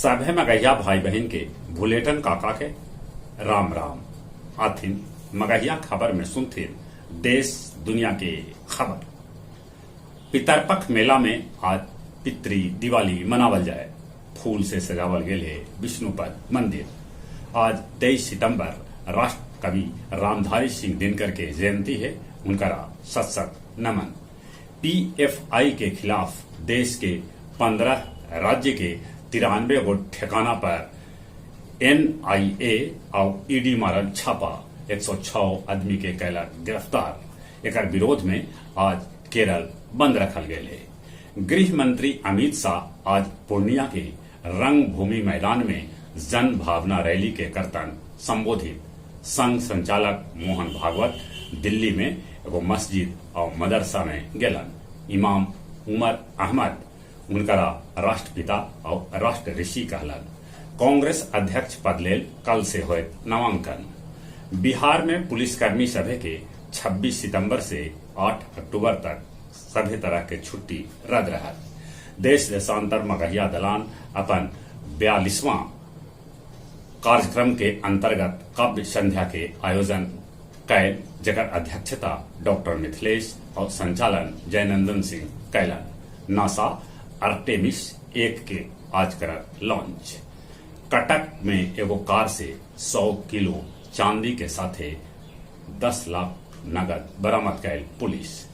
सभे मगहिया भाई बहिन के भुलेटन काका के राम राम। आथिन मगहिया खबर में सुनथिन देश दुनिया के खबर। पितरपख मेला में आज पितृ दिवाली मनावल जाए। फूल से सजावल गेल है विष्णुपद मंदिर। आज 23 सितंबर राष्ट्र कवि रामधारी सिंह दिनकर के जयंती है, उनकरा सत सत नमन। पीएफआई के खिलाफ देश के 15 राज्य के 93 गो ठिकाना पर एनआईए और ईडी मारल छापा, 106 आदमी के कैला गिरफ्तार। एकर विरोध में आज केरल बंद रखल गए है। गृह मंत्री अमित शाह आज पूर्णिया के रंगभूमि मैदान में जन भावना रैली के करतन संबोधित। संघ संचालक मोहन भागवत दिल्ली में एगो मस्जिद और मदरसा में गेलन। इमाम उमर अहमद उनकरा राष्ट्रपिता और राष्ट्र ऋषि कहलन। कांग्रेस अध्यक्ष पद लेल कल से होयत नामांकन। बिहार में पुलिसकर्मी सभे के 26 सितंबर से 8 अक्टूबर तक सभी तरह के छुट्टी रद्द रहत। देश देशांतर मगहिया दलान अपन 42वां कार्यक्रम के अंतर्गत काव्य संध्या के आयोजन कैल, जकर अध्यक्षता डॉक्टर मिथिलेश और संचालन जयनंदन सिंह कैलन। नासा आर्टेमिस 1 के आज करत लॉन्च। कटक में एगो कार से 100 किलो चांदी के साथे 10 लाख नगद बरामद कैल पुलिस।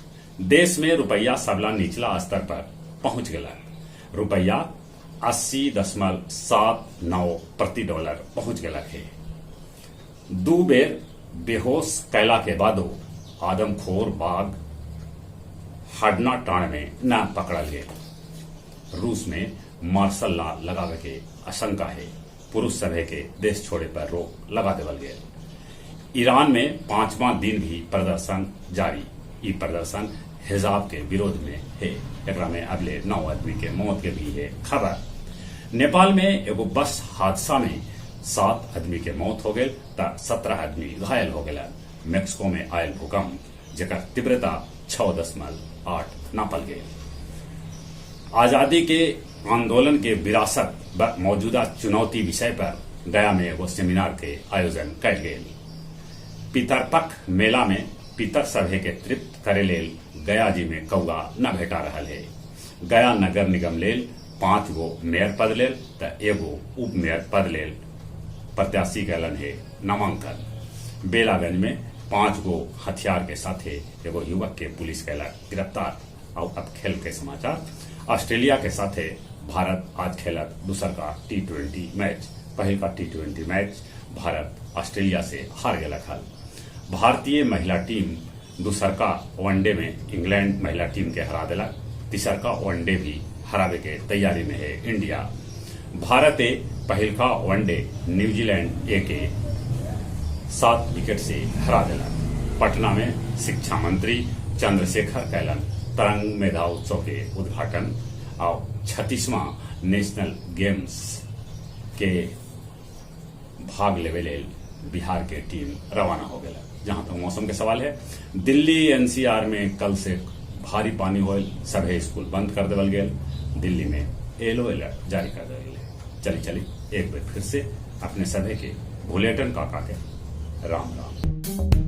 देश में रुपया सबला निचला स्तर पर पहुंच गया। रुपया 80.79 प्रति डॉलर पहुंच गया है। 2 बेर बेहोश कैला के बादो आदमखोर बाघ हडना टाण में न पकड़ल गए। रूस में मार्शल लॉ लगावे के आशंका है। पुरुष सभे के देश छोड़े पर रोक लगा देवल गए। ईरान में 5वां दिन भी प्रदर्शन जारी। ई प्रदर्शन हिजाब के विरोध में है। एकरा में अगले 9 आदमी के मौत के भी है खबर। नेपाल में एगो बस हादसा में 7 आदमी के मौत हो गए त 17 आदमी घायल हो गए। मेक्सिको में आयल भूकंप जेकर तीव्रता 6.8 नापल गए। आजादी के आंदोलन के विरासत व मौजूदा चुनौती विषय पर गया में एगो सेमिनार के आयोजन कैल गेल। पितरपख मेला में पितर सभे के तृप्त करे लेल गया जी में कौआ न भेटा रहल है। गया नगर निगम लेल 5 गो मेयर पद लेल त 1 उप मेयर पद लेल प्रत्याशी कैलन है नामांकन। बेलागंज में 5 गो हथियार के साथे एगो युवक के पुलिस कैला गिरफ्तार। और अब खेल के समाचार। ऑस्ट्रेलिया के साथे भारत आज खेलत दूसर का T20 match. पहल का T20 match Bharat Australia से हार गया हल। भारतीय महिला टीम दूसर का वनडे में इंग्लैंड महिला टीम के हरा दिलक। तीसर का वनडे भी हरावे के तैयारी में है इंडिया। भारत ए पहल का वनडे न्यूजीलैंड ए के 7 विकेट से हरा दिलक। पटना में शिक्षा मंत्री चंद्रशेखर कैलन तरंग मेधा उत्सव के उद्घाटन और 36वां नेशनल गेम्स के भाग लेवे लेल बिहार के टीम रवाना हो गया। जहां तक मौसम के सवाल है, दिल्ली एनसीआर में कल से भारी पानी होल, सभे स्कूल बंद कर देवल गेल। दिल्ली में येलो अलर्ट जारी कर देवल गेल। चली चली एक बार फिर से अपने सभे के भुलेटन काका के राम राम।